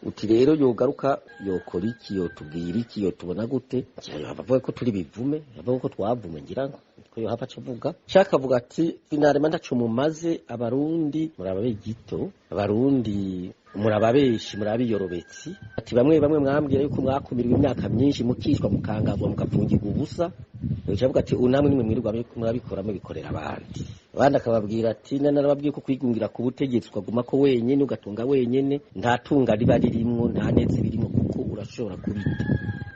Uti rero yogaruka yokora iki, yotubwira iki, yotubona gute? Avuga ko turi bivume, avuga ko twavume, ngira ngo ko yohava aca avuga shaka avuga ati finalement ntaco mumaze. Abarundi murababe gito, Abarundi murababeshi, murabiyorobetsi. Ati bamwe bamwe mwambwira yuko mwakumirwa imyaka myinshi, mukishwa, mukangazwa, mugapfungirwa ubusa. Yoca avuga ati unamwe nimwe mwirirwa murabikora, mubikorera abandi. Abandi akababwira ati narababwiye ko kwigungira ku butegetsi, ukaguma ko wenyene, ugatunga wenyene, nta tunga riba ririmwo, nta neza ibirimwo, kuko urashobora kubita.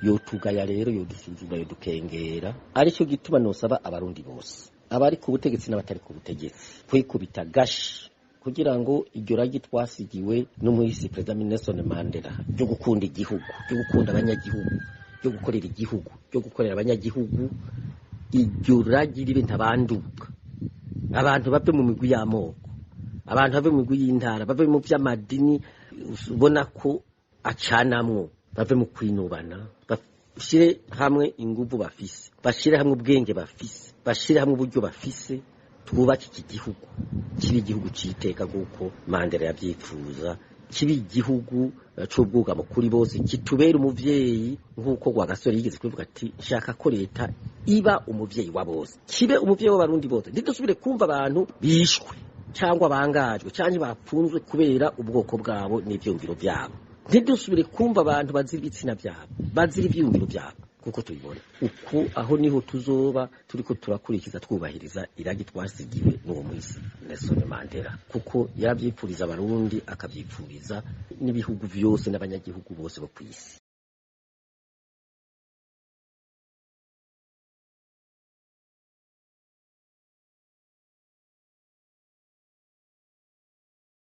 Yotugaya rero, yodusuzuma, yodukengera. Aricyo gituma nosaba Abarundi bose, abari ku butegetsi n'abatari ku butegetsi, kwikubita gashi kugira ngo iryo ragi twasigiwe n'umuhisi Perezida Nelson Mandela ryo gukunda igihugu, ryo gukunda abanyagihugu, ryo gukorera igihugu, ryo gukorera abanyagihugu, iryo ragi ribe ntabanduka. Abantu bave mu migwi y'amoko, abantu bave mu migwi y'intara, bave mu vy'amadini ubona ko acanamwo, bave mu kwinubana, bashire hamwe inguvu bafise, bashire hamwe ubwenge bafise, bashire hamwe uburyo bafise, twubake iki gihugu kibe igihugu citeka nk'uko Mandela yavyipfuza, kibe igihugu c'ubwugamo kuri bose, kitubera umuvyeyi nk'uko Rwagasore yigeze kubivuga ati nshaka ko leta iba umuvyeyi wa bose, kibe umuvyeyi w'Abarundi bose. Ntidusubire kumva abantu bishwe cyangwa bangajwe cyangwa bapfunzwe kubera ubwoko bwabo n'ivyumviro vyabo. Ntidusubire kumva abantu bazira ibitsina byabo, bazira ivyumviro byabo, kuko tubibona uku. Aho niho tuzoba turiko turakurikiza, twubahiriza iragi twasigiwe n'uwo muhisi Nelson Mandela, kuko yaravyipfuriza Abarundi, akavyipfuriza n'ibihugu vyose n'abanyagihugu bose bo kw'isi.